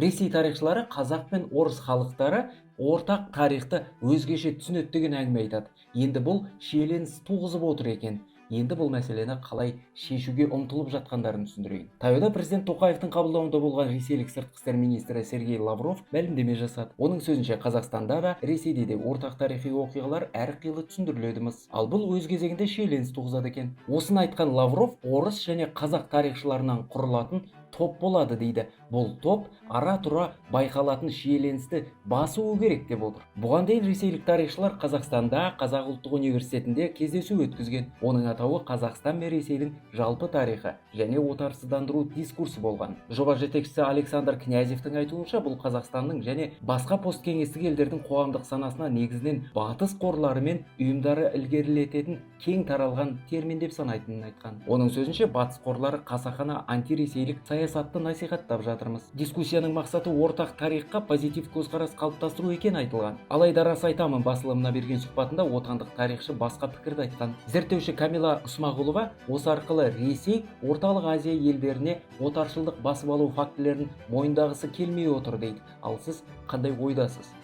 Ресей тарихшылары қазақ пен орыс халықтары ортақ тарихты өзгеше түсінеді деген әңгіме айтады. Енді бұл шиеленіс туғызып отыр екен. Енді бұл мәселені қалай шешуге ұмтылып жатқандарын түсіндірейін. Таяуда президент Тоқаевтың қабылдауында болған ресейлік сыртқы істер министрі Сергей Лавров мәлімдеме жасады. Оның сөзінше, Қазақстанда да, Ресейде де ортақ тарихи оқиғалар әрқилы түсіндіріледі-мыс. Ал бұл өз кезегінде шиеленіс туғызады екен. Осыны айтқан Лавров орыс және қазақ тарихшыларынан құрылатын топ болады дейді. Бұл топ ара-тұра байқалатын шиеленісті басуы керек деп отыр. Бұған дейін ресейлік тарихшылар Қазақстанда Қазақ ұлттық университетінде кездесу өткізген. Оның атауы «Қазақстан мен Ресейдің жалпы тарихы және отарсыздандыру дискурсы» болған. Жоба жетекшісі Александр Князевтің айтуынша, бұл Қазақстанның және басқа посткеңестік елдердің қоғамдық санасына негізінен батыс қорлары мен ұйымдары ілгерілететін кең таралған термин деп санайтынын айтқан. Оның сөзінше, батыс қорлары қасақана антиресейлік саясатты насихаттап жатырмыз. Дискуссияның мақсаты ортақ тарихқа позитив көзқарас қалыптастыру екені айтылған. Алайда «Рас айтамын» басылымына берген сұхбатында отандық тарихшы басқа пікірді айтқан. Зерттеуші Камила Смағұлова осы арқылы Ресей Орталық Азия елдеріне отаршылдық басып алу фактілерін мойындағысы келмей отыр дейді. Ал сіз қандай ойдасыз?